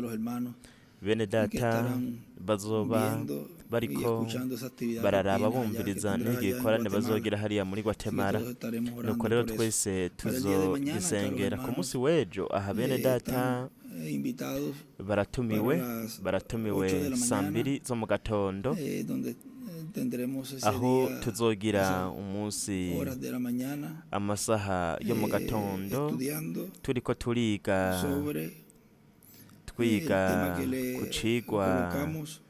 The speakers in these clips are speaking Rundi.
los hermanos Bene que data estarán bazoba viendo y bariko escuchando esa actividad que bararaba tienes allá, que bumviriza tendrás allá en n'igikorane Guatemala. bazogira hariya muri Así que Guatemala. todos estaremos Nuko orando rero por eso. twese Para el día de mañana, caros tuzogisengera ku hermanos, munsi w'ejo. Aha bene data están invitados baratumiwe, para las baratumiwe 8 de la saa mañana, 2 zo mu gatondo, donde tendremos ese aho día, tuzogira esas umunsi horas de la mañana, amasaha yo mu gatondo estudiando turiko turiga sobre el twiga tema que le ku cigwa colocamos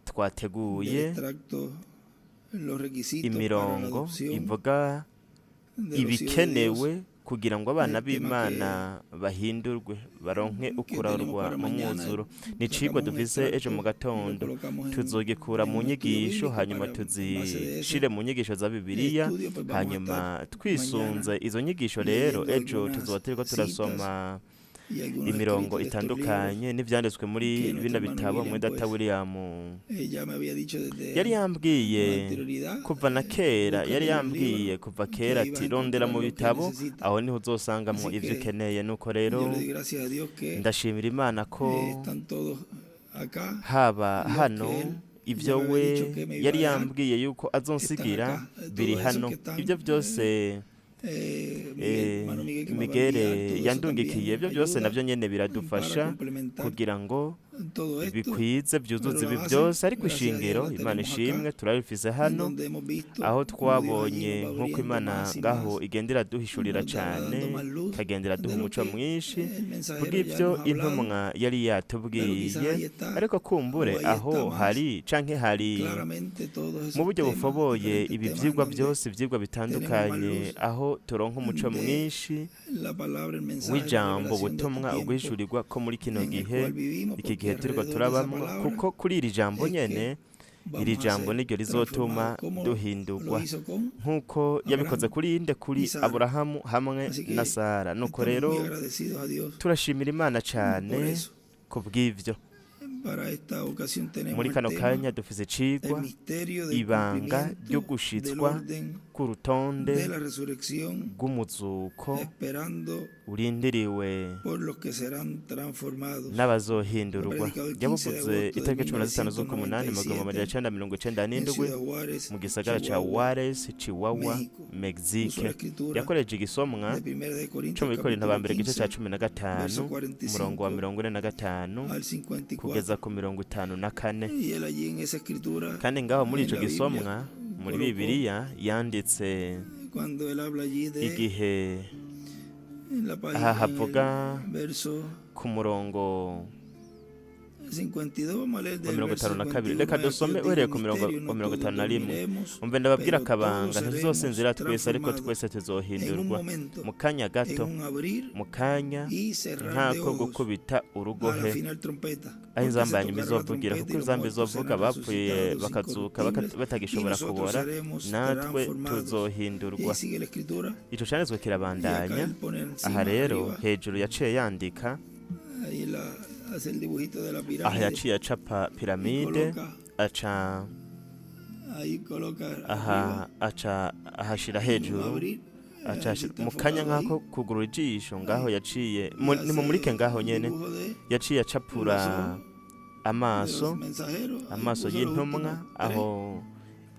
del twateguye, extracto, los requisitos para la imirongo adopción ivuga de los hijos de Dios, ibikenewe kugira ngo abana el tema b'Imana bahindurwe baronke que tenemos ukurarwa para mu mañana. mwuzuro. Ni icigwa Sacamos un dufise ejo mu extracto y lo gatondo, colocamos tuzogikura en mu un estudio nyigisho, bíblico hanyuma para en base de ese tuzishire mu nyigisho za Bibiliya, estudio, pues vamos a hanyuma estar twisunze mañana izo nyigisho. Rero leyendo ejo algunas tuzoba turiko citas turasoma y algunos imirongo escritos de estos libros itandukanye n'ivyanditswe muri que nuestro bino hermano bitabo. William, Muri data pues William ya me había dicho desde yari con yambwiye anterioridad, kuva na kera, búscate yari en los yambwiye libros, kuva que kera ahí vas ati a rondera encontrar mu lo que bitabo, necesitas. aho niho uzosangamwo Así ivyo que ukeneye. Nuko yo rero le doy gracias a Dios que ndashimira Imana ko están todos acá, haba los hano que él ya ivyo me había we dicho que me iba yari a dejar, yambwiye yuko están azonsigira acá. biri Todo eso hano, que están, ivyo byose Miguel, hermano Miguel que me va a Miguel enviar, todo eso yandungikiye, también ibyo byose ayuda navyo nyene para biradufasha complementar kugira ngo todo esto. bikwize byuzuze Pero ibi la base, byose. Ariko gracias a Dios, ishingiro, la Imana tenemos acá, ishimwe, turabifise en hano, donde hemos visto aho cómo Dios allí twabonye nos va nk'uko abriendo Imana más y ngaho más, igenda iraduhishurira nos va cane, dando más luz ikagenda iraduha de lo umuco que mwinshi el mensajero ya bw'ivyo nos ha hablado, intumwa yari pero quizás yatubwiye. ahí está Ariko kumbure o ahí está aho más hari canke hari claramente todos mu esos buryo temas, bufoboye diferentes ibi temas en vyigwa donde byose, ivyigwa tenemos más bitandukanye, luz aho turonka umuco de mwinshi la palabra, el mensaje, la w'ijambo, revelación de este ubutumwa, tiempo uguhishurirwa ko muri kino en el gihe, cual vivimos, iki porque gihe turiko alrededor de esa turabamwo, palabra kuko kuri iri jambo es que nyene, iri vamos a jambo ser niryo rizotuma transformados, como lo duhindurwa, hizo con nk'uko yabikoze Abraham kuri inde, kuri y Sara. Aburahamu hamwe Así na que Sara. Nuko estamos rero muy agradecidos a Dios turashimira Imana por cane eso. ku bw'ivyo. Para esta ocasión tenemos Muri el kano tema kanya dufise el icigwa misterio del ibanga ryo cumplimiento del gushitswa orden k'urutonde de la resurrección, rw'umuzuko esperando urindiriwe por los que serán transformados. Fue n'abazohindurwa. predicado el 15 de Yabuvuze agosto de itariki 15 z'ukumunani mu gihumbi amajana 1997 icenda mirongo icenda en n'indwi Ciudad Juárez, mu gisagara ca Chihuahua, Juarez, Chihuahua, México. Puso la Mexique. escritura Yakoreje igisomwa de 1 de co Corintios mu Bikorinto ba capítulo mbere igice ca 15, cumi na verso gatanu umurongo wa 45 45 al 54. kugeza ku 54. Y él allí en esa escritura, Kandi ngaho muri en ico la Biblia, gisomwa muri colocó, Bibiliya yanditse cuando él habla allí de igihe en la aha página, en havuga el verso ku murongo 52, vamos a leer wa del mirongo verso itanu na kabiri. 51. Reka Aquí os dusome digo uhereye un ku mirongo misterio, wa no mirongo todos itanu na rimwe. dormiremos, Umve ndababwira pero todos akabanga, ntituzosinzira seremos twese, ariko transformados twese en un tuzohindurwa momento, mu kanya en gato, un abrir mu kanya y cerrar de nk'ako ojos, gukubita a la urugohe, final trompeta, aho porque se inzamba ya nyuma tocará la izovugira, trompeta kuko y los inzamba muertos izovuga, serán abapfuye resucitados bakazuka incorruptibles y batagishobora nosotros kubora, seremos natwe transformados. Y ahí tuzohindurwa. sigue la escritura Ico canditswe y acá kirabandanya. él pone Aha encima, rero arriba, hejuru yaciye yandika, ahí la, hace el dibujito de la aha pirámide yaciye acapa y piramide, coloca, aca ahí coloca aha arriba, aca ahashira en un hejuru, abrir, aca allí está mu kanya enfocado ahí, nk'ako kugurura ijisho ngaho ahí, yaciye y hace nimumurike ngaho el nyene, dibujo de yaciye los acapura ojos de amaso, los mensajeros, ahí amaso puso los y'intumwa, últimos tres aho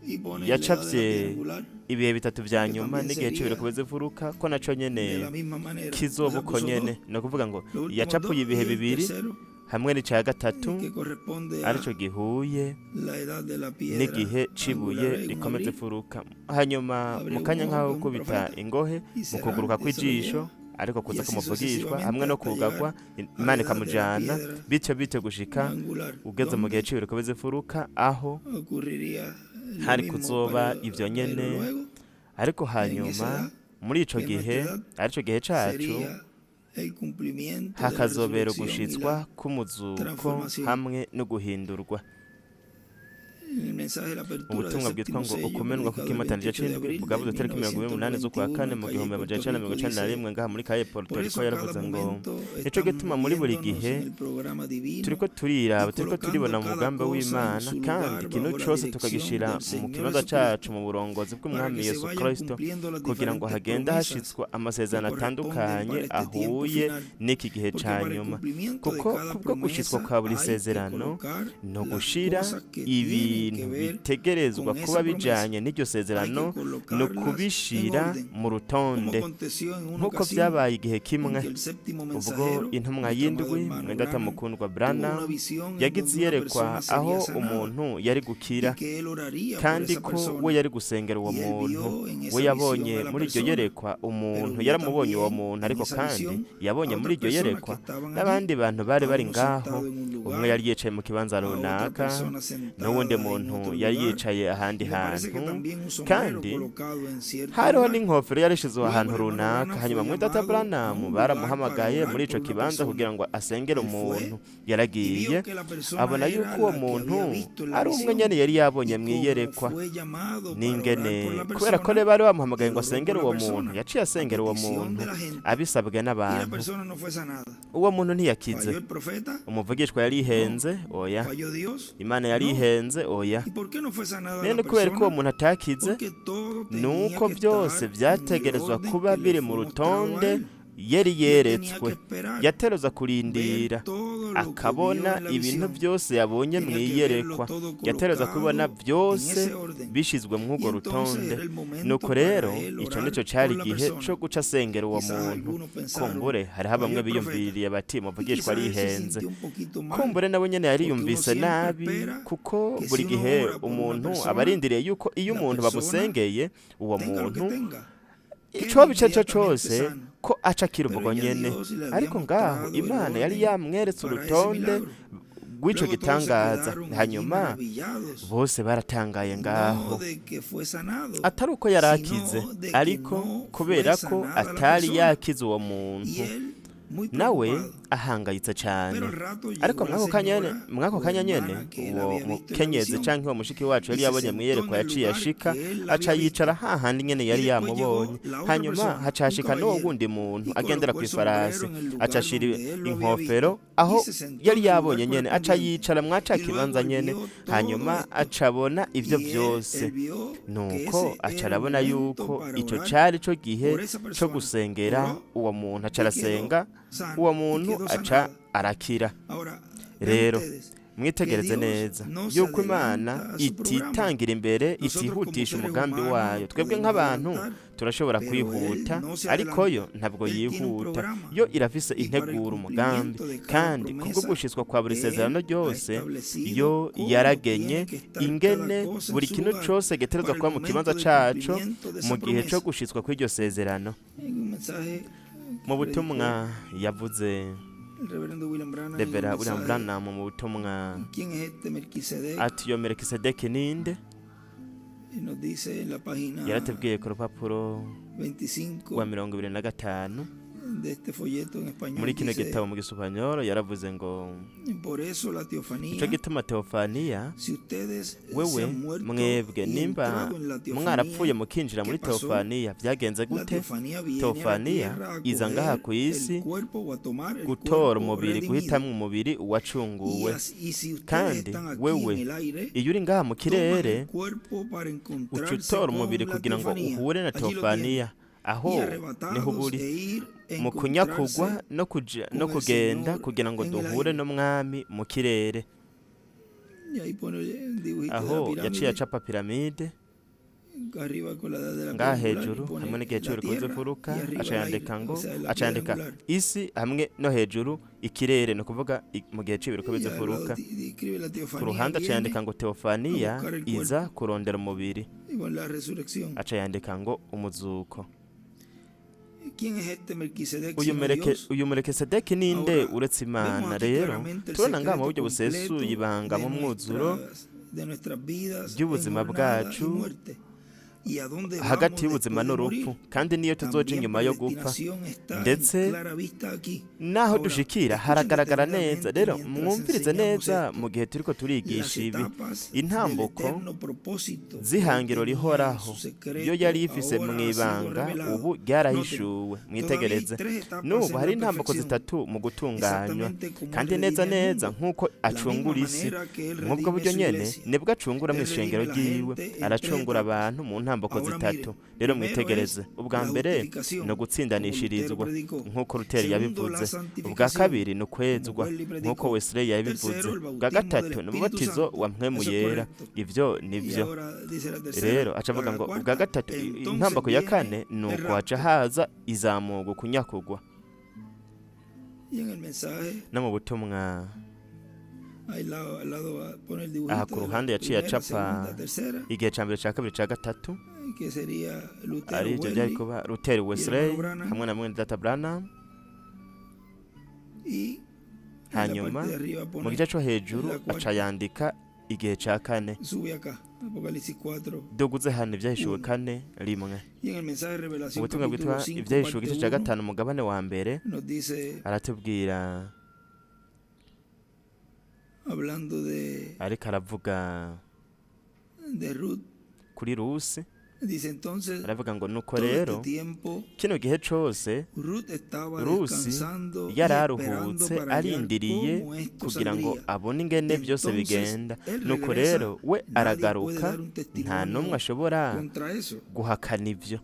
y pone la edad de la yacapye piedra angular, ibihe bitatu vya que nyuma también n'igihe c'ibiro sería kubeza imfuruka, ko naco de nyene la misma manera. O kizoba sea, uko puso nyene. dos, Ni ukuvuga ngo los últimos dos yacapuye ibihe y el bibiri tercero hamwe n'ica gatatu, que corresponde a arico gihuye la edad de la piedra n'igihe cibuye angular, en un rikomeza abrir, imfuruka. Hanyuma abre mu un kanya ojo nk'aho que es un gukubita profeta ingohe, y mu cerrar, kuguruka eso lo kw'ijisho, lleva, ariko y kuza así kumuvugishwa hamwe sucesivamente no hasta kugagwa, llegar a la Imana edad de la ikamujana piedra bityo bityo gushika angular, ugeze mu gihe donde c'ibiro bikomeza imfuruka, aho ocurriría lo hari mismo kuzoba para, ivyo pero nyene. luego Ariko en esa hanyuma edad, muri ico que es gihe, nuestra edad, arico gihe cacu, sería el cumplimiento de la hakazobera resurrección y ugushitswa la k'umuzuko transformación. hamwe no guhindurwa. En el mensaje de la Mu apertura del butumwa bwitwa séptimo ngo sello, ukumenwa predicado el kw'ikimatanije 28 de c'indwi abril de bwavuze itariki 28 z'ukwa 1991 kane en mu Calle gihumbi Puerto amajana icenda Rico, mirongo icenda na dice: rimwe ngaha muri Kaye Puerto Por Rico eso a cada yaravuze ngo momento nico estamos gituma muri buri viéndonos gihe en el programa divino turiko y turiraba, turiko turibona colocando mu cada mugambi cosa en w'Imana, su kandi lugar ikintu bajo la cose dirección tukagishira del mu Señor kibanza Jesucristo, cacu mu burongozi para bw'Umwami que se Yesu vayan Kristo, cumpliendo las kugira ngo diferentes hagende promesas hashitswa que amasezerano corresponden atandukanye para este tiempo ahuye final. n'iki gihe Porque ca para el nyuma, cumplimiento de kuko cada kubwo gushitswa promesa kwa buri hay que sezerano colocar no las gushira cosas que tienen ibintu que ver bitegerezwa con kuba esa promesa. bijanye n'iryo Hay que sezerano no colocarlas en kubishira orden, mu como rutonde, aconteció en una nk'uko ocasión vyabaye igihe en kimwe que el séptimo ubwo mensajero, intumwa nuestro amado y'indwi hermano mwendata Branham, mukundwa tuvo Branham una visión en yagize donde una iyerekwa persona sería aho sanada umuntu yari y gukira que él oraría por kandi esa ko we persona. yari gusengera uwo Y él muntu. vio en We esa visión yabonye a la muri iryo persona, yerekwa pero umuntu, vio yaramubonye uwo también muntu, en ariko esa kandi visión a yabonye muri otras iryo personas que yerekwa estaban allí, n'abandi bantu bari a bari uno ngaho, sentado en un umwe lugar, yari yicaye mu kibanza a otra runaka persona n'uwundi sentada en muntu otro yari lugar, yicaye ahandi y me parece que hantu, también un sombrero kandi colocado en cierto hariho lugar. n'inkofero yarishizwe Luego ahantu el hermano runaka. Branham Hanyuma fue mwedata llamado a Branham un lugar para baramuhamagaye orar muri ico por una kibanza persona. kugira ngo asengere Él fue umuntu. y vio Yaragiye que la persona abona era yuko uwo la que muntu había visto en la ari umwe visión, nyene yari yabonye y como mw'iyerekwa fue llamado para orar n'ingene por la kubera ko persona, rero bari bamuhamagaye él ngo oró por asengere la uwo muntu, persona yaciye a asengera uwo petición muntu de la gente, abisabwe y la n'abantu. persona no fue sanada. Uwo muntu ntiyakize. ¿Falló el profeta? Umuvugishwa yarihenze? Oya. ¿Falló Dios? Imana No. yarihenze? Oya. ¿Y por qué no fue sanada la None kubera ko uwo persona? muntu atakize, Porque todo tenía nuko que byose estar en el vyategerezwa orden kuba que le biri fue mu mostrado a rutonde él. yari Y él tenía que yeretswe. esperar Yateruza ver kurindira todo lo que vio akabona en la ibintu visión. byose yabonye Tenía que verlo mw'iyerekwa, todo yateruza kubibona colocado en byose ese orden. bishizwe Y mw'urwo entonces rutonde. era el momento Nuko para rero él ico orar nico por cari la igihe persona. co guca asengera uwo Quizás muntu. algunos pensaron, Kumbure hariho falló bamwe el profeta. biyumviriye bati Y umuvugishwa quizás él se arihenze. sintió un poquito mal, Kumbure nawe nyene porque uno yariyumvise siempre nabi, espera kuko que buri si uno gihe ora por una umuntu aba persona, arindiriye yuko iyo la umuntu persona, bamusengeye uwo tenga lo que muntu tenga, quede icoba ico arico inmediatamente cose sano. ko aca akira Pero ubwo ella nyene. Dios le había Ariko ngaho mostrado el Imana yari orden yamweretse para ese urutonde milagro. rw'ico Luego todos se gitangaza. quedaron allí Hanyuma maravillados, bose baratangaye no ngaho, de que fue sanado, atari uko yari akize, sino de que ariko no fue kubera ko sanada la atari persona. yakize uwo Y muntu, él muy nawe preocupado. ahangayitse cane. Pero al rato Ariko llegó la mwako kanya nyene, señora mwako o kanya nyene hermana que él uwo había visto en la mukenyezi visión canke uwo mushiki wacu y yari se yabonye sentó en mw'iyerekwa el yaciye lugar ashika, que él aca había visto. yicara hahandi nyene Y yari después llegó yamubonye. la otra Hanyuma persona, haca un hashika n'uwo caballero, wundi muntu y agendera colocó el kw'ifarasi, sombrero en el aca lugar ashira donde él lo había inkofero visto y aho se sentó yari en el lugar yabonye nyene, aca correspondiente. yicara mwaca Y luego kibanza él nyene. vio todo Hanyuma esto aca abona ivyo y él, vyose. él vio que Nuko ese aca era el arabona momento yuko para ico orar cari co gihe por esa co persona. gusengera Oró uwo muntu, aca y quedó arasenga sano uwo y muntu quedó aca sanada. arakira. Ahora, vean Rero ustedes que mwitegereze Dios neza no se yuko Imana adelanta a su programa. ititangira imbere, Nosotros como itihutisha seres umugambi humanos wayo. Twebwe podemos nk'abantu adelantar, turashobora pero Él kwihuta, no se ariko yo adelanta. ntabwo Él tiene un yihuta. programa Yo irafise y para el integura umugambi, cumplimiento de cada kandi kubwo promesa, gushitswa kwa buri sezerano Él ha ryose establecido yo cómo yaragenye tiene que estar cada ingene cosa en buri su kintu lugar cose gitegerezwa para el kuba mu kibanza momento del caco cumplimiento de mu esa gihe co promesa. gushitswa kw'iryo sezerano. En un mensaje Mu que predicó butumwa yavuze el reverendo William Branham en un Revera William mensaje, Branham mu butumwa ¿quién es este Melquisedec? ati yo Melkisedeki ninde? Y nos dice en la página Yaratubwiye ku rupapuro rwa 25 25 de este folleto en español, muri kino dice, gitabo mu gisupanyoro, yaravuze ngo por eso la ico teofanía, gituma teofaniya, si ustedes se wewe han muerto mwebwe y nimba entrado en la mwarapfuye teofanía, mukinjira ¿qué muri pasó? teofaniya, byagenze La gute? teofanía viene a la Teofaniya tierra a iza ngaha coger ku el isi cuerpo o a tomar el gutora cuerpo umubiri, redimido. guhitamwo umubiri Y, uwacunguwe. y si ustedes Kandi están aquí en wewe el aire, iyo uri ngaha mu toman kirere el cuerpo para uca encontrarse utora umubiri con la kugira ngo teofanía. uhure na Allí lo tienen. teofaniya, aho Y niho arrebatados uba uri e ir a mu kunyakugwa encontrarse no kuja no con el kugenda Señor kugira ngo en el duhure aire. n'umwami mu kirere. Y ahí pone el dibujito de la Aho yaciye pirámide, acapa piramide arriba con la edad de la ngaha piedra angular, y hejuru hamwe pone n'igihe la cy'uri kunze tierra mfuruka, y arriba aca el aire, yandika ngo o sea, la aca piedra yandika angular. isi hamwe no hejuru ikirere, ni ukuvuga mu gihe c'ibiriko Y biza al lado mfuruka. escribe la Ku teofanía ruhande aca viene yandika ngo a teofaniya buscar el iza cuerpo kurondera umubiri, y con la resurrección. aca yandika ngo umuzuko. ¿Quién es este Melquisedec Uyu sino mereke Dios? uyu Melkisedeki ninde Ahora, uretse vemos Imana? aquí Rero claramente el turabona ngaha mu secreto buryo busesuye completo ibanga de mu mwuzuro nuestras, de nuestras vidas en ry'ubuzima jornada y bwacu muerte. Y a dónde hagati vamos y'ubuzima después de n'urupfu, morir. kandi niyo tuzoja También inyuma yo gupfa. predestinación está en Ndetse clara vista aquí. naho Ahora, dushikira escuchen haragaragara neza. detenidamente Rero mientras mwumvirize enseñamos neza esto. mu gihe turiko Las turigisha ibi etapas del intambuko eterno propósito que él z'ihangiro tenía en rihoraho su yo yari secreto ifise ahora mu ha sido ibanga revelado. ubu Noten, ryarahishuwe. todavía hay Mwitegereze, tres etapas n'ubu en hari la intambuko perfección, zitatu mu gutunganywa, exactamente como él kandi neza redime al neza mundo, nk'uko la misma acungura isi, manera que él mw'ubwo redime buryo su nyene iglesia. nibwo acungura Él mw'ishengero redime la ryiwe, gente en tres aracungura etapas. abantu mu ntambuko Ahora zitatu. miren, Rero primero es mwitegereze, ubwa la mbere ni justificación, como Lutero ugutsindanishirizwa predicó. nk'uko Luteri Segundo, la yabivuze. Ubwa santificación, kabiri ni como ukwezwa Wesley nk'uko predicó. Wesley yabivuze. Tercero, el Ubwa bautismo del gatatu ni Espíritu umubatizo Santo. wa mpwemu Eso es yera, correcto. ivyo Y nivyo. ahora dice la tercera, Rero aca avuga para la ngo ubwa cuarta, gatatu, entonces intambako ya viene kane ni el uko haca rapto. haza izamurwa, kunyakugwa. Y en el mensaje, No mu butumwa ahí al lado pone el aha dibujito ku de la ruhande yaciye primera, acapa segunda, tercera, igihe ca mbere, ca kabiri, ca gatatu, que sería Lutero, arivyo vyari Wesley kuba Luteri, y hermano Wesley Branham. hamwe na mwene data Branham. Y en la Hanyuma parte de arriba mu pone gice co hejuru la aca cuarta. yandika igihe ca kane. Sube acá, Apocalipsis 4, Duguze hano Ibyahishuwe 1. 4:1. Y en el mensaje de Revelación Ubutumwa capítulo bwitwa 5, Ibyahishuwe parte igice ca 1, gatanu umugabane wa mbere nos dice, aratubwira, hablando de, ariko aravuga de Ruth, kuri Rusi, dice entonces, aravuga ngo nuko todo este rero tiempo kino gihe cose Ruth estaba Rusi descansando y yari esperando aruhutse para hallar arindiriye cómo esto kugira ngo saldría. abone ingene byose Entonces, bigenda. él Nuko regresa, rero we nadie puede aragaruka, dar un nta testimonio n'umwe ashobora contra eso. guhakana ivyo.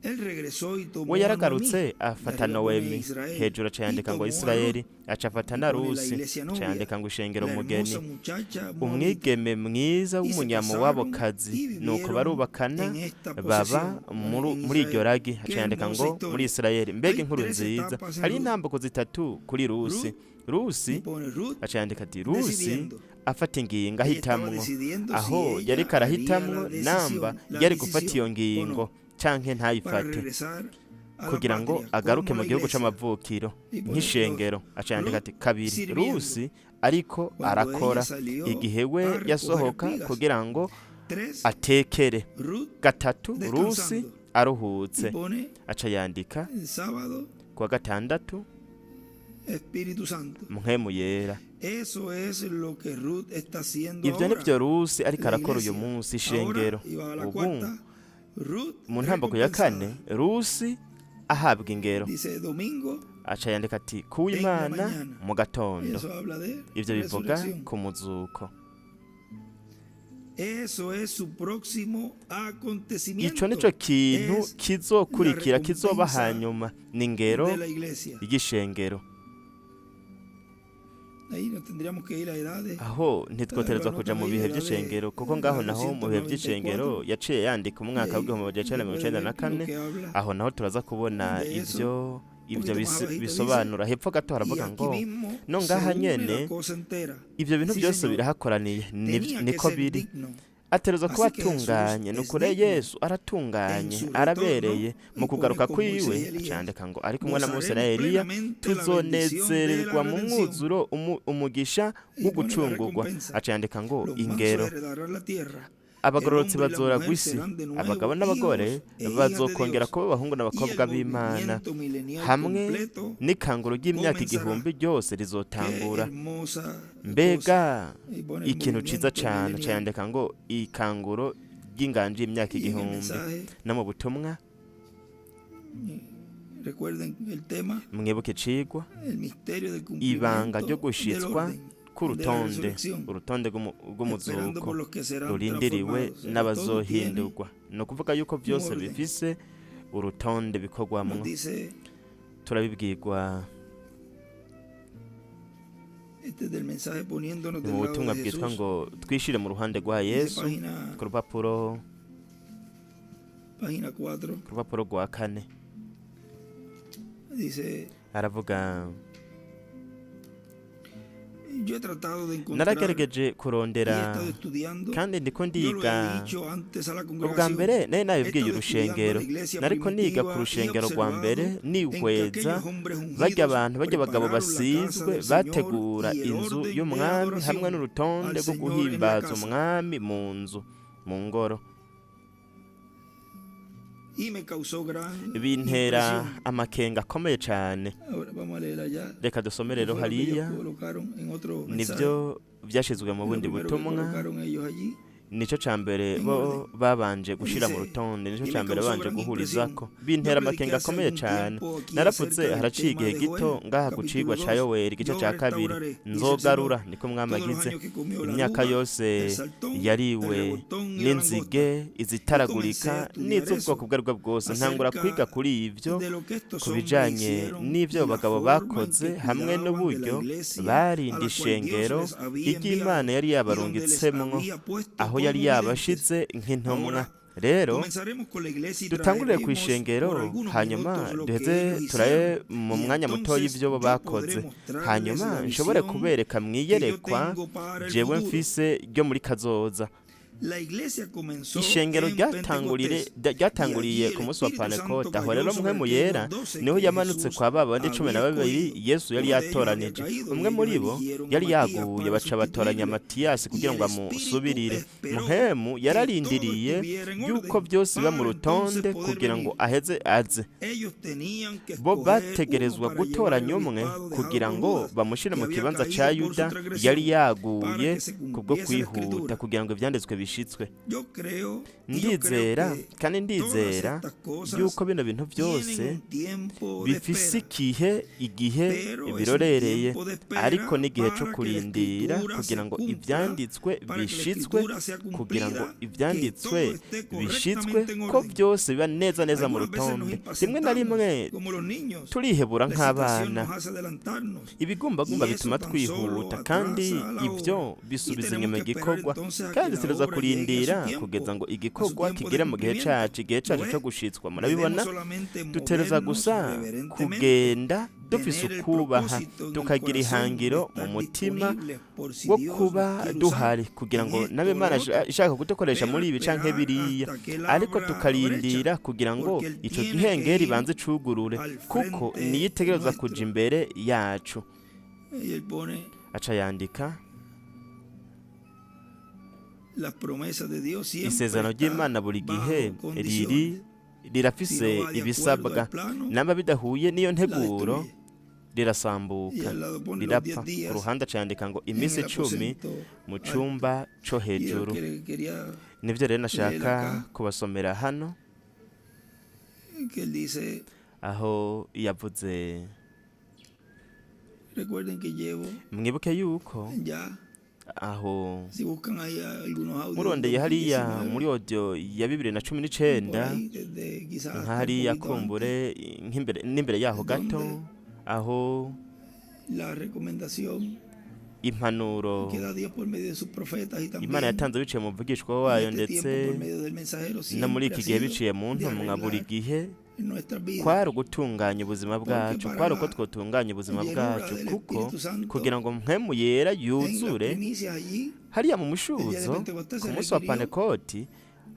Él regresó y We tomó a Noemí, yaragarutse de afata arriba pone Noemi, Israel, hejuru aca y yandika ngo tomó a Isirayeli, Ruth, aca afata y na pone la Rusi, iglesia aca novia, yandika ngo ishengero la umugeni, hermosa muchacha moabita. umwigeme mwiza Y se w'umunyamowabokazi. casaron y Nuko vivieron barubakana en esta baba posesión, en muri iryo Israel. ragi. Aca Qué yandika hermosa ngo muri historia. Isirayeli. Mbega Hay inkuru tres nziza! etapas en Hari Ruth. intambuko zitatu kuri Rusi. Ruth, Rusi y pone Ruth aca yandika ati Rusi decidiendo. afata ingingo, Ella estaba ahitamwo. decidiendo si Aho ella yariko haría la arahitamwo namba decisión, la yari gufata iyo decisión o ngingo no, canke para ntayifate, regresar a la kugira ngo patria agaruke como mu la gihugu iglesia. c'amavukiro Y pone dos, nk'ishengero. Aca yandika Ruth ati kabiri, sirviendo. Rusi ariko Cuando ella arakora salió igihe we a recoger yasohoka espigas. kugira ngo Tres, atekere. Ruth Gatatu, Rusi descansando. Y aruhutse. pone Aca yandika el sábado kuwa gatandatu Espíritu Santo. mpwemu yera. Eso es lo que Ruth está haciendo Ivyo ahora, nivyo Rusi ariko la arakora uyu iglesia. munsi, Ahora, ishengero. y va a la Ubu cuarta, Ruth mu ntambuko ya kane recompensada. Rusi ahabwa ingero. Dice domingo Aca yandika ati en la kuw'Imana mañana. mu gatondo. Eso habla de Ivyo bivuga resurrección. ku muzuko. Eso es su próximo Ico acontecimiento. nico kintu Es la kizokurikira, kizoba recompensa hanyuma, ni ingero de la iglesia. y'ishengero. Ahí nos tendríamos que ir a edades. Aho ntitwoterezwa Lo kuja anotan mu ahí, bihe edades vy'ishengero, kuko ngaho naho mu bihe vy'ishengero 994. yaciye yandika Y umwaka ahí w'igihumbi amajana icenda se mirongo puede icenda na ver lo kane. que habla Aho naho turaza kubona de eso. ivyo Un ivyo poquito más abajito dice, bisobanura. Hepfo gato y haravuga aquí ngo mismo no se ngaha une la nyene cosa entera. ivyo bintu Sí, byose señor. birahakoraniye. Tenía que Niko ser biri, digno. ategerezwa kuba Así que Jesús atunganye. es Nukuri digno Yesu en aratunganye, su retorno arabereye mu y pone kugaruka con Moisés kwiwe. y Elías. Acandika ngo ari kumwe na Mose na Gozaremos Eliya, plenamente la bendición de la tuzonezererwa mu redención. mwuzuro umugisha Y wo pone la gucungurwa. recompensa. Acandika ngo Los mansos ingero, heredarán la tierra. El abagororotsi hombre y la bazoragwa mujer isi, serán de nuevo abagabo n'abagore hijos e hijas de bazokongera Dios. kuba abahungu Y n'abakobwa el b'Imana, movimiento milenial hamwe completo n'ikanguro ry'imyaka comenzará. igihumbi ryose Qué rizotangura. hermosa cosa. Mbega Y pone el ikintu ciza movimiento cane! milenial. Cayandika ngo ikanguro ry'inganji y'imyaka Y en el igihumbi. mensaje, No mu butumwa, recuerden el tema, mwibuke icigwa, el misterio del ibanga ryo cumplimiento del gushitswa orden de la k'urutonde, resurrección, urutonde esperando rw'umuzuko por los que serán rurindiriwe transformados. O sea, que todo tiene n'abazohindurwa. Ni ukuvuga yuko un byose orden. bifise urutonde Nos bikorwamwo. dice Turabibwirwa este del mensaje poniéndonos mu del lado butumwa de bwitwa Jesús. ngo twishire mu ruhande rwa Dice Yesu, página, ku rupapuro página 4, ku rupapuro rwa kane. dice, Aravuga: yo he tratado de encontrar naragerageje y he kurondera estado estudiando. kandi ndiko Yo lo he ndiga. dicho antes a la Ubwa congregación. mbere nari He nabibwiye estado estudiando urushengero, la iglesia nariko niga ku primitiva y rushengero rwa mbere, observado en que nihweza aquellos hombres barya ungidos abantu, barya abagabo prepararon la casa basizwe del Señor bategura y el inzu orden de y'umwami hamwe adoración n'urutonde al rwo Señor en la guhimbaza casa. umwami mu nzu, mu ngoro. Y me causó gran Bintera impresión. amakenga akomeye cane. Ahora vamos a leer allá. Reka dusome Fue rero lo que ellos hariya. colocaron en otro mensaje. Nivyo vyashizwe mu Lo bundi primero que butumwa. colocaron ellos allí. Nico ca mbere bo babanje gushira mu rutonde, nico Y ca me mbere causó babanje gran guhurizako. impresión. Bintera Yo prediqué amakenga hace akomeye algún cane. tiempo aquí Naravuze acerca del haraciye tema igihe de gito Joel, ngaha ku cigwa capítulo ca 2. Yoweri igice Yo ca kabiri. restauraré, dice el Nzogarura, Señor, niko mwami todos los agize, años que comió la imyaka oruga, yose el saltón, el yariwe revoltón y la langosta. n'inzige, izitaragurika Y comencé a estudiar n'iz'ubwoko eso, ubwo aribwo bwose. Ntangura kwiga acerca kuri ivyo, de lo que estos ku hombres bijanye hicieron n'ivyo y la abagabo forma en bakoze que hamwe cuidaban de la n'uburyo iglesia a barinda la cual Dios ishengero les había iry'Imana enviado yari y donde les yabarungitsemwo, había puesto aho yari como videntes. yabashize nk'intumwa. Ahora, Rero comenzaremos con la iglesia y dutangurire ku traeremos por ishengero, algunos hanyuma minutos lo que duheze ellos turabe hicieron mu y mwanya mutoya entonces ivyo bo yo bakoze, podré mostrarles hanyuma la nshobore visión kubereka que yo mwiyerekwa tengo para el jewe futuro. mfise ryo muri kazoza. La iglesia comenzó Ishengero en ryatangurire Pentecostés y allí ryatanguriye el ku munsi wa Espíritu Santo Pantekote. Aho cayó rero sobre Mpwemu aquellos Yera 12 niho que yamanutse Jesús kwa ba bandi cumi na había babiri escogido. Yesu yari Uno de ellos había yatoranije. caído y Umwe ellos muri bo eligieron a yari Matías yaguye, para baca batoranya sustituirle. Matiyasi Y kugira el ngo Espíritu amusubirire. esperó Mpwemu que todo yararindiriye estuviera en yuko orden vyose biba mu para entonces rutonde poder kugira ngo venir. aheze aze. Ellos tenían que Bo escoger uno bategerezwa para llevar el gutoranya umwe obispado dejado kugira por ngo Judas, bamushire que mu había kibanza ca caído por su Yuda yari transgresión, para yaguye que se kubwo cumpliese la kwihuta, escritura. kugira ngo ivyanditswe bishitswe. Yo creo y yo creo Ndizera que kandi todas ndizera estas cosas yuko bino bintu tienen vyose un tiempo de bifise espera, igihe, igihe pero es un birorereye, tiempo de espera ariko n'igihe co para que la kurindira escritura kugira se ngo cumpla, ivyanditswe para que la bishitswe, escritura sea kugira ngo cumplida, que ivyanditswe todo esté bishitswe, correctamente en ko orden. vyose biba neza neza mu Algunas veces nos rutonde. Rimwe na impacientamos rimwe como los niños. turihebura La excitación nk'abana. nos hace adelantarnos Ibigumbagumba y eso bituma tan solo twihuta, kandi atrasa la ivyo obra. Y bisubiza tenemos inyuma que esperar igikorwa, entonces a que kandi la tuza obra llegue a su kurindira tiempo, kugeza ngo a su igikorwa tiempo de kigere mu gihe cumplimiento. cacu, igihe ¿Lo cacu co ve? gushitswa. Murabibona, Debemos solamente dutereza movernos gusa reverentemente, kugenda dufise tener el ukubaha, propósito en el tukagira corazón de ihangiro mu estar mutima disponibles por si wo Dios nos kuba quiere usar duhari kugira en ngo esto nabe o lo Imana otro, ishaka kudukoresha pero muri ibi canke esperar biriya, hasta que Él ariko abra la brecha, tukarindira kugira ngo porque Él ico tiene que gihengeri ir banze cugurure, al kuko frente niyo itegerezwa kuja nuestro. imbere yacu. Y él pone Aca yandika las promesas de Dios siempre isezerano está ry'Imana buri gihe bajo riri condiciones. Si rirafise no va de acuerdo ibisabwa, al plano, namba bidahuye n'iyo la nteguro destruye. Y rirasambuka, al lado pone los rirapfa. 10 Ku días ruhande acandika ngo en iminsi el 10 aposento mu alto. cumba co Y es lo hejuru. que le quería Nivyo rero leer nashaka acá, kubasomera hano, que él dice, aho yavuze recuerden que llevo mwibuke yuko ya, aho si buscan ahí algunos audios del murondeye hariya 2019, muri audio ya bibiri na cumi por n'icenda, ahí, desde quizás nka hasta un hariya poquito antes, kumbure nk'imbere n'imbere yaho gato, donde aho la recomendación impanuro que da Dios por medio de sus profetas y Imana también yatanze biciye mu mvugishwa en wayo, este ndetse tiempo por medio del mensajero no muri siempre iki ha gihe sido biciye mu de ntumwa buri arreglar gihe, nuestras vidas, kwari ugutunganya ubuzima porque bwacu, para kwari uko la twotunganya ubuzima llenura bwacu, del kuko Espíritu Santo kugira ngo Mpwemu Yera en las yuzure primicias allí, hariya mu el día de mushuzo Pentecostés ku se munsi wa requirió Pantekoti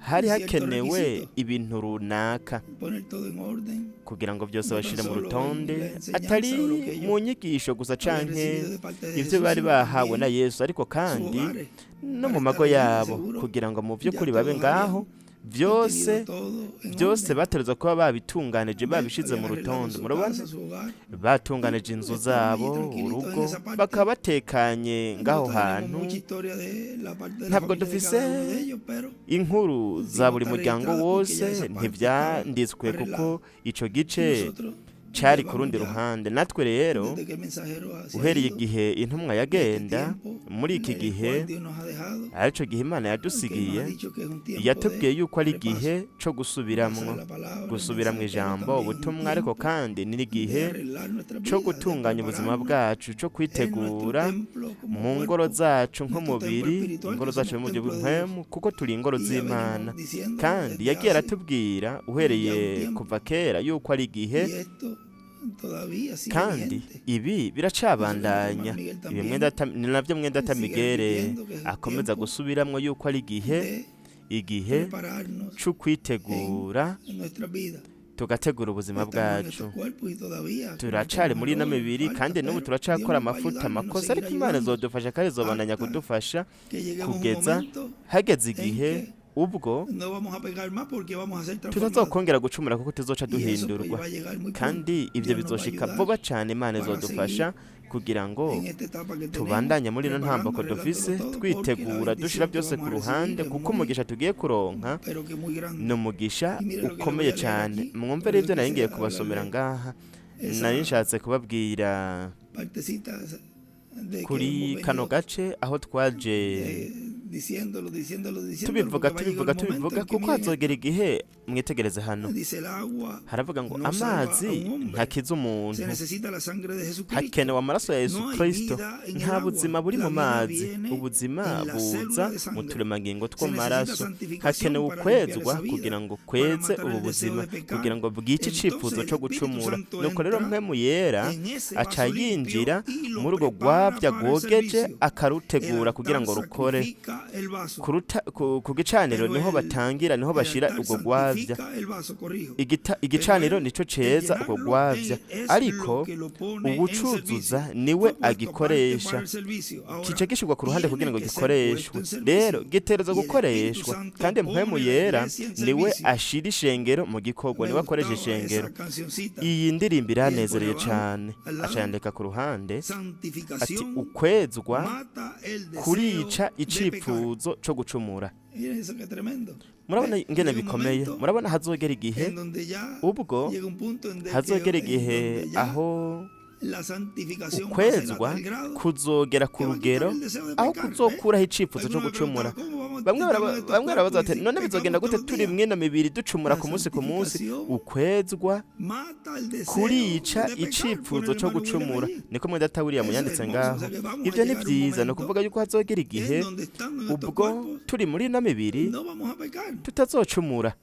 hari ciertos hakenewe requisitos, ibintu runaka poner todo en orden, kugira ngo byose no tan bashire mu solo en rutonde, la enseñanza atari o lo que ellos mu nyigisho gusa habían canke recibido de parte de ivyo Jesús, bari sino bahawe na también Yesu, ariko sus kandi hogares, no para mu mago estar allí yabo, seguro, kugira ngo mu ya vy'ukuri babe todos ngaho habían vyose tenido todo en byose orden. bategerezwa kuba babitunganije, ¿Ven? babishize Habían mu arreglado rutonde. su Murabona, casa, su hogar, batunganije y inzu estaban allí zabo, tranquilitos en urugo, esa parte. bakaba batekanye ngaho No tenemos hantu. mucha historia de la parte de la Ntabwo familia de dufise cada uno de ellos, pero inkuru za digo, buri está muryango registrada porque ya wose, esa parte estaba ntivyanditswe kuko arreglada. ico Y gice nosotros cari ku llevamos rundi ya, ruhande. Natwe rero desde que el mensajero se ha uhereye ido, igihe intumwa de este yagenda tiempo muri en iki el gihe, cual Dios nos ha dejado, arico gihe Imana que nos ha yadusigiye, dicho que es un tiempo yatubwiye de yuko ari repaso, igihe co pasar gusubiramwo, la palabra, el gusubira mu mensaje, pero ijambo también es un ubutumwa, ariko tiempo kandi ni de igihe arreglar nuestras co vidas, de gutunganya ubuzima prepararnos bwacu, co en nuestro kwitegura templo como mu ngoro cuerpo, zacu nuestro templo nk'umubiri, espiritual, ingoro que zacu somos mu buryo templo de Dios. bw'impwemu, kuko turi ingoro Y ya z'Imana. venimos diciéndolo Kandi desde yagiye hace aratubwira ya un uhereye tiempo. kuva kera yuko ari igihe, Y esto todavía sigue kandi vigente. ibi Eso es lo que el biracabandanya. hermano Miguel Ibi también ni navyo mwendata sigue Miguel repitiendo, que es el akomeza tiempo gusubiramwo yuko ari igihe, de igihe prepararnos co kwitegura, en nuestra vida. tugategura ubuzima Estamos en bwacu. estos cuerpos y todavía Turacari cometemos muri ino errores, mibiri, faltas, kandi n'ubu pero Dios turacakora nos va a amafuta, ayudar y nos amakosa, seguirá ariko Imana ayudando izodufasha kandi izobandanya hasta kudufasha que lleguemos a un kugeza momento hageze en igihe que Ubwo No vamos a pecar más porque vamos a ser transformados. tutazokongera gucumura kuko tuzoca Y eso pues duhindurwa. va a llegar muy pronto. Kandi ivyo Dios nos va a bizoshika ayudar vuba cane. Imana para izodufasha kugira ngo en esta etapa que tenemos, tubandanye muri ino preparando, ntambuko dufise, arreglándolo todo, porque la twitegura, dushira bendición que byose ku vamos a recibir ruhande, es kuko muy, umugisha tugiye kuronka pero que muy grande. ni umugisha Y mire lo que le voy ukomeye a leer cane. aquí, Mwumve por rero eso ivyo nari ngiye quise kubasomera hablarle ngaha. esa Nari nshatse kubabwira partecita de que kuri hemos kano venido gace aho twaje diciéndolo, diciéndolo, diciéndolo, tubivuga, porque va a llegar tubivuga, un momento tubivuga, en que kuko miren esto, hazogera igihe. Mwitegereze hano, dice: el agua haravuga ngo no salva a amazi un hombre, ntakiza se umuntu, necesita la sangre de Jesucristo. hakenewe amaraso ya Yesu No hay Kristo. vida en el Nta agua, buzima buri la mu vida mazi, viene ubuzima en la buza célula de mu sangre. turemangingo Se necesita tw'amaraso. santificación Hakenewe para limpiar ukwezwa esa vida, kugira ngo para kweze matar ubu el deseo buzima, de pecar. kugira ngo bwice Entonces icifuzo el co Espíritu gucumura. Santo Nuko rero entra Mpwemu Yera en ese aca vaso limpio yinjira y lo muri urwo prepara rwabya para el rwogeje, servicio. El akarutegura kugira altar ngo rukore. sacrifica el vaso, Ku gicaniro pero niho batangira, niho el bashira altar urwo rwabya. santifica el vaso, corrijo. Pero Igicaniro él, nico el ceza urwo llenarlo rwabya, es ariko lo que lo pone en uwucuzuza servicio. niwe Fue puesto aparte agikoresha. para el servicio. Kica Ahora, gishirwa ku ruhande kugira tiene ngo que ser puesto gikoreshwe. en Rero servicio. gitegerezwa Y el Espíritu gukoreshwa, Santo kandi Mpwemu pone la Yera iglesia en niwe servicio. ashira ishengero mu gikorwa, Me niwe akoresha gustaba ishengero. esa cancioncita. Iyi ndirimbo Y él pone iranezereye abajo, cane. al Aca lado, yandika ku ruhande ati: santificación ukwezwa mata el deseo kurica de pecar. icifuzo co gucumura. Miren eso, qué tremendo. Murabona ¿Ve? ingene Llega un bikomeye. momento Murabona hazogera igihe, en donde ya ubwo llega un punto en, de que, hazogera en igihe donde ya aho la santificación va a ser a ukwezwa tal grado kuzogera ku que va a quitar rugero el deseo de aho pecar. ¿Ve? kuzokuraho icifuzo co Algunos me gucumura. preguntaban, ¿cómo vamos, Bamwe estamos en estos bamwe barabaza cuerpos y bati: si none bizogenda pecamos gute todos los turi días? mwino mibiri ducumura La ku munsi ku munsi? santificación Ukwezwa mata el deseo kurica de pecar, pone icifuzo el co hermano William gucumura, allí. niko mwedata William Eso es yanditse hermoso. O ngaho. sea que vamos a Ivyo ni llegar a un vyiza, ni momento ukuvuga yuko hazogera igihe en donde estando en estos ubwo cuerpos turi muri ino mibiri no vamos a pecar. tutazocumura.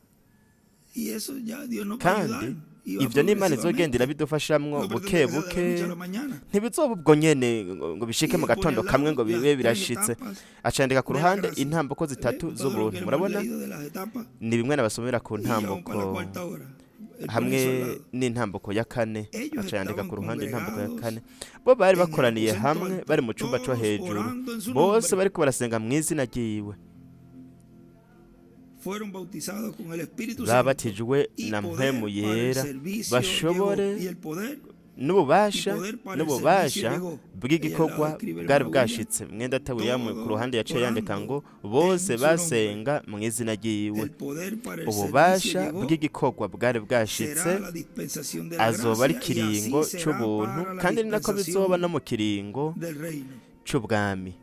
Y eso ya Dios nos va a Kandi ayudar y va ivyo n'Imana izogenda progresivamente. irabidufashamwo No buke pretende que sea de la buke. noche a la mañana. Ntibizoba ubwo nyene ngo bishike Y mu él pone gatondo al kamwe lado ngo las bibe tres birashitse. etapas Acandika ku de la ruhande gracia. intambuko ¿Ve? zitatu Todo lo que z'ubuntu. hemos Murabona, leído de las etapas ni bimwe nabasomera ku y ya vamos para la ntambuko cuarta hora. Él pone hamwe eso al lado. n'intambuko ya kane. Ellos Aca yandika estaban ku ruhande intambuko ya congregados kane. Bo bari en el bakoraniye aposento hamwe, alto, bari mu cumba co todos hejuru, orando en su bose nombre. bariko barasenga mu izina ryiwe. Fueron bautizados con el Espíritu Santo Babatijwe y na poder Mpwemu para el Yera, servicio llegó. bashobore Y el poder y n'ububasha poder para el servicio n'ububasha llegó. Y al lado bw'igikorwa escribe el bwari hermano William, bwashitse. Mwenda William ku todos ruhande yaciye yandika orando ngo bose en su nombre. basenga mu izina ryiwe. El poder para el servicio Ububasha llegó. bw'igikorwa bwari bwashitse, Será la dispensación de la azoba ari gracia y así ikiringo será c'ubuntu, para la kandi ni nako bizoba dispensación no mu kiringo del reino. c'ubwami.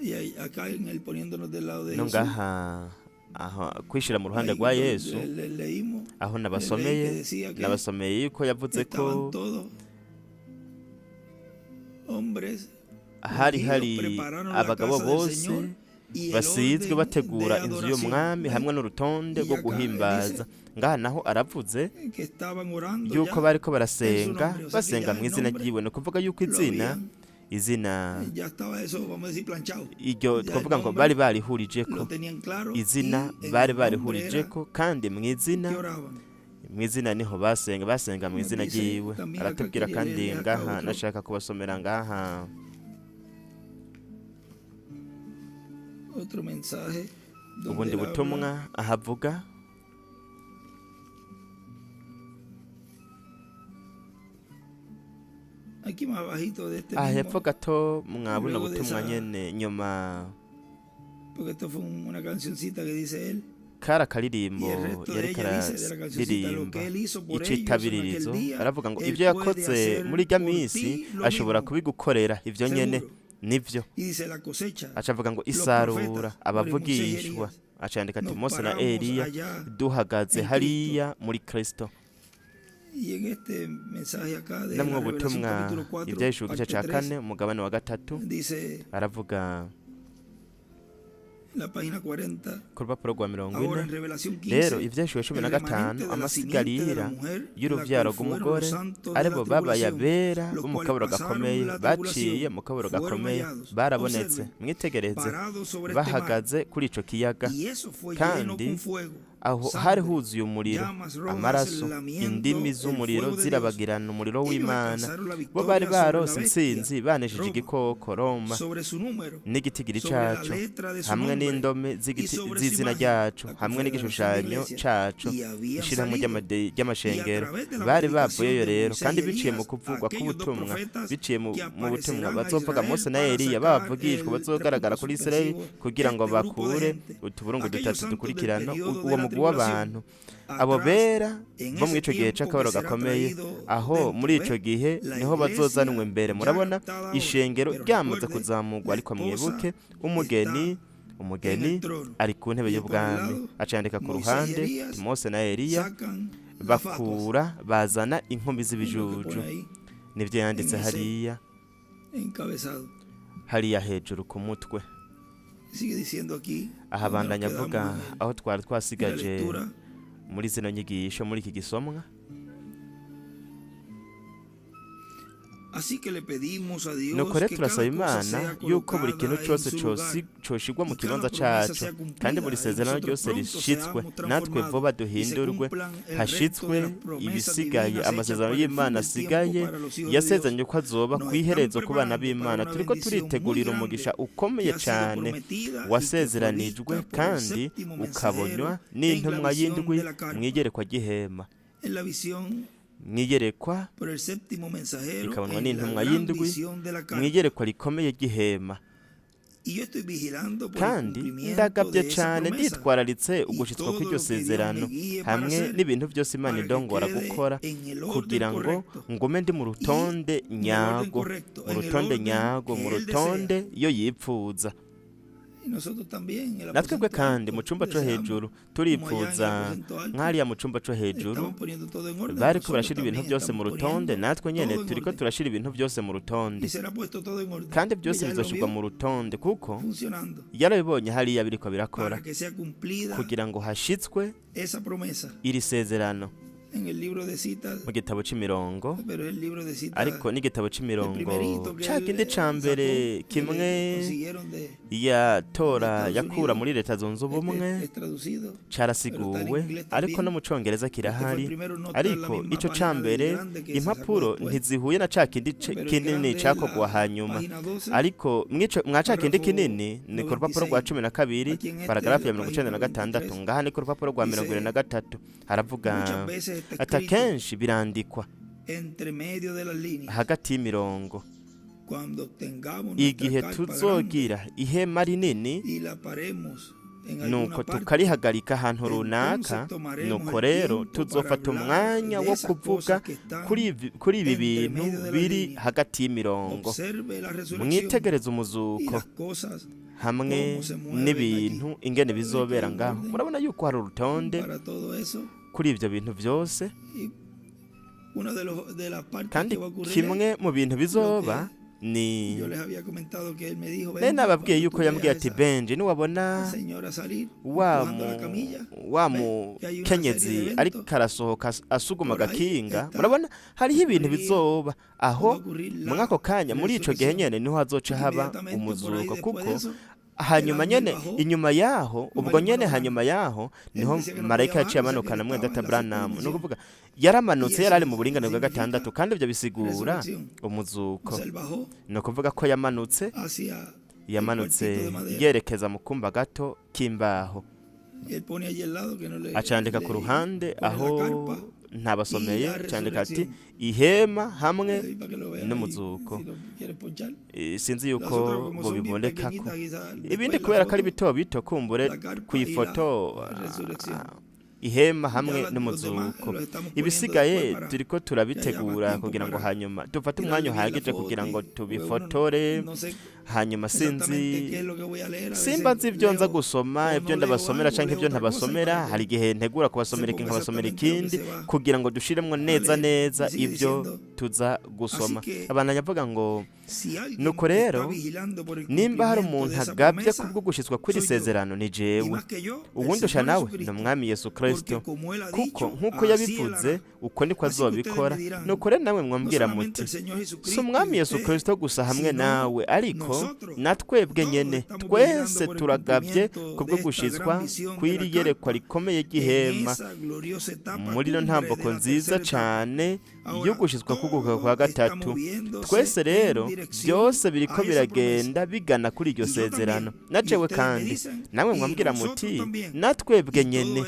Y ahí, acá en el poniéndonos del lado de No Jesús, ngaha aho kwishira mu ruhande ahí rwa donde Yesu, leímos, aho le leí que nabasomeye decía que nabasomeye yuko yavuze ko estaban todos hombres hari ungidos, hari prepararon la abagabo casa del bose Señor y el basizwe orden de bategura inzu adoración. y'umwami ¿Ve? hamwe n'urutonde Y rwo acá él guhimbaza. dice Ngaha naho aravuze que estaban orando yuko ya bariko en su barasenga, nombre, o sea que basenga ya mu el izina nombre ryiwe, ni ukuvuga yuko lo izina habían, izina ya estaba eso, vamos a decir, planchado. iryo Ya el twavuga ngo nombre bari barihurijeko, lo tenían claro izina y en bari el nombre era barihurijeko, kandi mu izina, que oraban. mu izina niho basenga, basenga mu Nos izina dice ryiwe. también acá, Aratubwira quería kandi leerles acá ngaha, otro, nashaka kubasomera ngaha otro mensaje donde ubundi él habla butumwa ahavuga aquí más abajito de este aha hepfo mismo, gato mwa buno luego de butumwa esa, nyene nyuma. porque esto fue una cancioncita que dice él, Kari y akaririmbo el resto de yariko ella dice de la cancioncita, lo araririmba que él hizo por ellos en aquel icitabiririzo, día, aravuga ngo él ibyo puede yakoze hacer muri irya por minsi ti lo ashobora mismo, kubigukorera ivyo nyene. seguro. Nivyo. Y dice la cosecha, Aca avuga ngo los isarura, profetas, por Moisés y abavugishwa, Elías, aca yandika ati nos Mose na paramos Eliya allá duhagaze en Cristo. hariya muri Kristo. Y en este mensaje acá de Namwe la Revelación ubutumwa capítulo 4, ivyahishura igice parte ca 3, kane umugabane wa gatatu, dice aravuga la página 40, ku rupapuro rwa mirongo ahora ine en Revelación rero 15, ivyahishura cumi el na remanente gatanu, de la simiente de la amasigarira mujer, la cual y'uruvyaro fueron los rw'umugore, santos de la aribo babaye tribulación, abera los bo mu cuales kaburo pasaron gakomeye, la baciye tribulación, mu kaburo fueron gakomeye, hallados. barabonetse. Observen, Mwitegereze, parados sobre este mar, bahagaze kuri ico kiyaga, y eso fue lleno kandi con fuego. Aho hari huzuye umuriro, amaraso, indimi z'umuriro zirabagirana, umuriro w'Imana. Bo bari barose intsinzi, banesheje igikoko, Roma, n'igitigiri caco, hamwe n'indome z'izina ryacu, hamwe n'igishushanyo caco, ishirahamwe ry'amashengero. Bari bavuyeyo rero, kandi biciye mu kuvugwa k'ubutumwa, biciye mu butumwa bazovuga Mose na Eliya, bavugishwa bazogaragara kuri Isirayeli kugira ngo bakure utuburungu dutatu dukurikirana uwo mugwi w'abantu, abo bera bo muri ico gihe c'akabaro gakomeye. Aho muri ico gihe niho bazozanwa imbere. Murabona, ishengero ryamaze kuzamurwa, ariko mwibuke, umugeni ari ku ntebe y'ubwami. Acandika ku ruhande, Mose na Eliya bakura bazana inkumbi z'ibijuju. Nibyo yanditse hariya hejuru ku mutwe. Aha bandanya avuga aho twari twasigaje muri zino nyigisho, muri iki gisomwa. Nuko rero turasaba Imana yuko buri kintu cyose coshigwa mu kibanza caco, kandi buri sezerano ryose rishitswe. Natwe vuba duhindurwe, hashitswe ibisigaye, amasezerano y'Imana asigaye yasezeranye ko azoba ku iherezo ku bana b'Imana. Turiko turitegurira umugisha ukomeye cyane wasezeranijwe kandi ukabonywa n'intumwa y'indwi mwigerekwa ry'ihema, mwigerekwa rikabonwa n'intumwa y'indwi mwigerekwa rikomeye ry'ihema. Kandi ndagabye cyane, nditwararitse ugushitswa kw'iryo sezerano hamwe n'ibintu byose Imana indongora gukora, kugira ngo ngume ndi mu rutonde nyago, mu rutonde nyago, mu rutonde iyo yipfuza. Natwebwe kandi mu cyumba cyo hejuru turipfuza, nk'hariya mu cyumba cyo hejuru bariko barashyira ibintu byose mu rutonde, natwe nyene turiko turashyira ibintu byose mu rutonde, kandi byose bizoshyirwa mu rutonde, kuko yarabibonye hariya biriko birakora kugira ngo hashitswe iri sezerano mu gitabo c'imirongo. Ariko n'igitabo c'imirongo ca kindi ca mbere kimwe yatora yakura muri Leta Zunze Ubumwe carasiguwe, ariko no mu Congereza kirahari. Ariko ico ca mbere impapuro ntizihuye na ca kindi kinini cakogwa hanyuma. Ariko mwa ca kindi kinini ni ku rupapuro rwa 12, paragarafu ya 96. Ngaha ni ku rupapuro rwa 73, haravuga ati: akenshi birandikwa hagati y'imirongo, igihe tuzogira ihema rinini, nuko tukarihagarika ahantu runaka, nuko rero tuzofata umwanya wo kuvuga kuri ibi bintu biri hagati y'imirongo. Mwitegereze umuzuko hamwe n'ibintu ingene bizobera ngaho. Murabona yuko hari urutonde kuri ibyo bintu byose. Kandi kimwe mu bintu bizoba ni nari nababwiye yuko yambwiye ati: "Benji, niwabona wa mukenyezi ariko arasohoka asuguma agakinga, murabona hariho ibintu bizoba aho." Muri ako kanya, muri ico gihe nyene, niho hazoca haba umuzuko, kuko hanyuma nyene inyuma yaho, ubwo nyene hanyuma yaho, niho marayika yaciye amanukana mwene data Branham. Ni ukuvuga yaramanutse, yari ari mu buringanire bwa gatandatu, kandi ibyo bisigura umuzuko. Ni ukuvuga ko yamanutse yerekeza mu kumba gato k'imbaho, acandika ku ruhande aho ntabasomeye, acandika ati: "Ihema hamwe n'umuzuko." Sinzi yuko ngo biboneka ko ibindi, kubera ko ari bito bito, kumbure ku ifoto, ihema hamwe n'umuzuko. Ibisigaye turiko turabitegura kugira ngo hanyuma dufate umwanya uhagije kugira ngo tubifotore. Hanyuma sinzi, simba nzi ibyo nza gusoma, ibyo ndabasomera canke ibyo ntabasomera. Hari igihe ntegura kubasomera iki, nkabasomera ikindi, kugira ngo dushiremwo neza neza ibyo tuza gusoma. Abandanya avuga ngo: "Nuko rero nimba hari umuntu agabye kubwo gushitswa kw'iri sezerano, ni jewe. Uwundusha nawe ni Umwami Yesu Kristo, kuko nk'uko yabivuze, uko niko azobikora. Nuko rero nawe mwambwira muti: si Umwami Yesu Kristo gusa hamwe nawe, ariko Ariko na twebwe nyene twese turagabye kubwo gushitswa kw'iri yerekwa rikomeye ry'ihema muri ino ntambuko nziza cane yo gushitswa k'ugukwega kwa gatatu. Twese rero byose biriko biragenda bigana kuri iryo sezerano. Na jewe kandi, namwe mwambwira muti natwebwe nyene.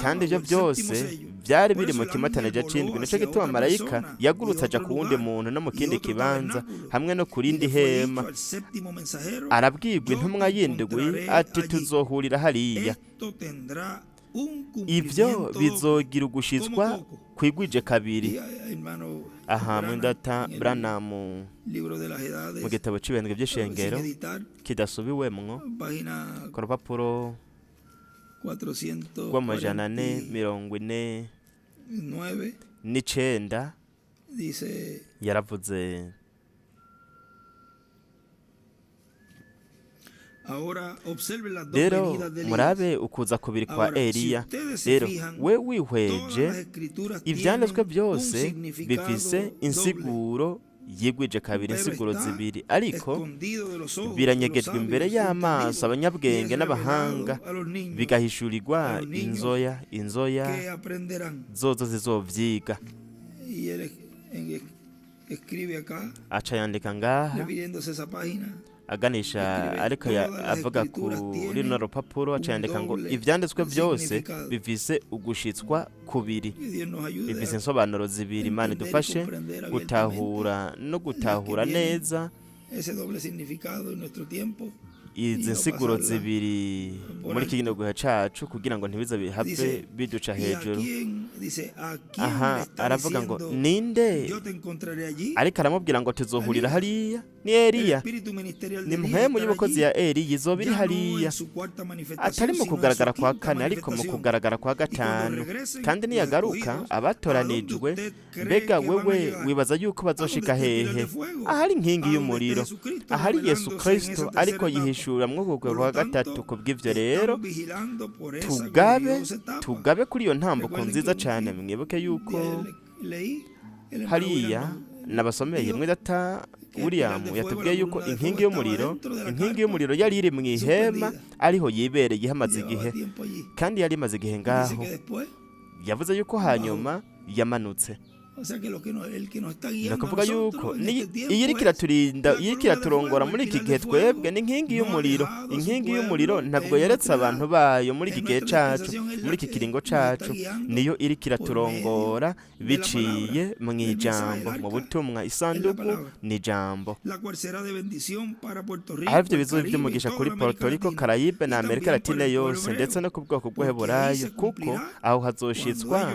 Kandi ibyo byose byari biri mu kimatanije c'indwi. Nico gituma marayika yagurutse aja ku wundi muntu no mu kindi kibanza hamwe no ku rindi hema, arabwirwa intumwa y'indwi ati: "Tuzohurira hariya." Ibyo bizogira ugushitswa kwigwije kabiri. Aha mwendata Branham mu gitabo c'ibihembwe by'ishengero kidasubiwemwo, ku rupapuro rw'449, yaravuze: "Rero murabe ukuza kubiri kwa Eliya. Rero we wihweje ivyanditswe byose, bifise insiguro yigwije kabiri, insiguro zibiri, ariko biranyegejwe imbere y'amaso abanyabwenge n'abahanga, bigahishurirwa inzoya, inzoya zozo zizovyiga." Aca yandika ngaha aganisha, ariko avuga kuri runo rupapuro, aca yandika ngo ivyanditswe byose bifise ugushitswa kubiri, bifise insobanuro zibiri. Imana idufashe gutahura no gutahura neza izi nsiguro zibiri muri kino gihe cacu, kugira ngo ntibize bihave biduca hejuru. Aha aravuga ngo ninde ariko aramubwira ngo tuzohurira hariya? Ni Eliya, ni mpwemu y'ubukozi ya Eliya izoba iri hariya, atari mu kugaragara kwa kane, ariko mu kugaragara kwa gatanu. Kandi niyagaruka, abatoranijwe, mbega wewe wibaza yuko bazoshika hehe? Ahari inkingi y'umuriro, ahari Yesu Kristo ariko yihishura mu kwa gatatu. Kubw'ivyo rero tugabe, tugabe kuri iyo ntambuko nziza cyane. Mwibuke yuko hariya nabasomeye, mwe data William yatubwiye yuko inkingi y'umuriro yari iri mu ihema, ariho yibereye ihamaze igihe, kandi yari imaze igihe ngaho. Yavuze yuko hanyuma yamanutse. Ni ukuvuga yuko iyo iriko iraturinda, iyo iriko iraturongora muri iki gihe twebwe, ni inkingi y'umuriro. Inkingi y'umuriro ntabwo yeretse abantu bayo muri iki gihe cacu, muri iki kiringo cacu. Niyo iriko iraturongora biciye mu ijambo, mu butumwa. Isanduku ni ijambo. Aho ivyo bizoba ivy'umugisha kuri Puerto Rico, Caraïbe na Amerika Latine yose, ndetse no ku bwoko bw'Uheburayo, kuko aho hazoshitswa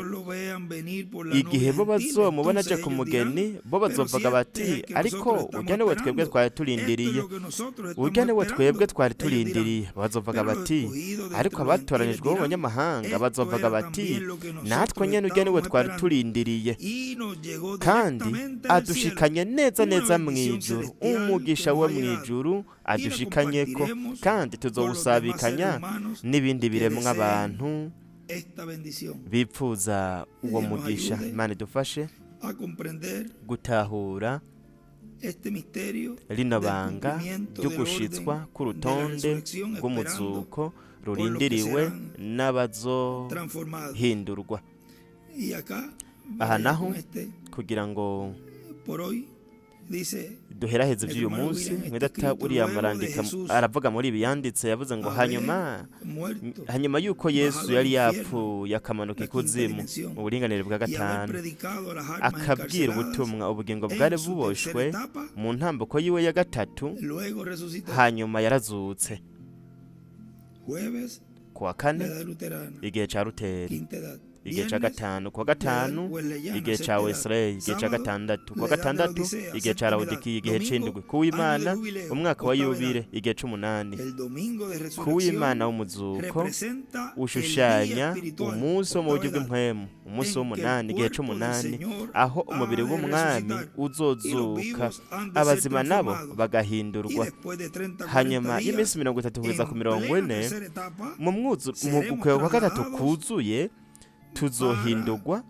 igihe bo bazomubona aje ku mugeni. Bo bazovuga bati: "Ariko urya niwe twebwe twari turindiriye, urya niwe twebwe twari turindiriye." Bazovuga bati, ariko abatoranijwe b'abanyamahanga bazovuga bati: "Natwe nyene urya niwe twari turindiriye, kandi adushikanye neza neza mu ijuru, umugisha wo mu ijuru adushikanyeko, kandi tuzowusabikanya n'ibindi biremwa abantu bipfuza uwo mugisha." Imana idufashe gutahura rino banga ryo gushitswa k'urutonde rw'umuzuko rurindiriwe n'abazohindurwa. Aha naho, kugira ngo duheraheze iby'uyu munsi, mwedata William arandika, aravuga muri ibi yanditse, yavuze ngo hanyuma yuko Yesu yari yapfuye, akamanuka ikuzimu mu buringanire bwa gatanu, akabwira ubutumwa ubugingo bwari buboshwe mu ntambuko yiwe ya gatatu, hanyuma yarazutse ku wa kane, igihe ca Ruteri, igihe ca gatanu, kuwa gatanu, igihe ca Wesley, igihe ca gatandatu, kuwa gatandatu, igihe ca Lawodikiya, igihe c'indwi, kuw'Imana, umwaka wa yubile, igihe c'umunani, kuw'Imana w'umuzuko ushushanya umunsi wo mu buryo bw'impwemu, umunsi w'umunani, igihe c'umunani, aho umubiri w'Umwami uzozuka, abazima nabo bagahindurwa. Hanyuma y'iminsi 30 kugeza ku 40, mu mu gukwega kwa gatatu kuzuye, tuzohindurwa,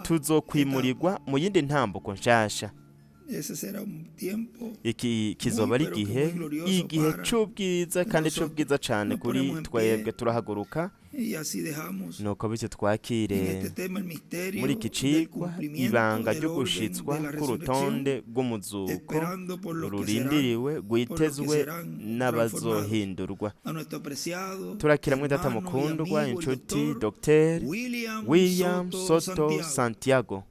tuzokwimurirwa mu yindi ntambuko nshasha. Ese será un tiempo Iki kizoba ari pero que igihe muy glorioso igihe para c'ubwiza kandi nosotros. c'ubwiza cane Nos kuri ponemos en twebwe. pie Turahaguruka. y así dejamos Nuko bityo en twakire este tema el misterio muri iki del cigwa cumplimiento ibanga del ryo orden gushitswa de la k'urutonde resurrección, rw'umuzuko esperando por los que serán rurindiriwe rwitezwe serán n'abazohindurwa. a nuestro apreciado Turakira mwene data hermano y mukundwa, amigo, el inshuti doctor Dr. William William Soto Soto Santiago. Santiago.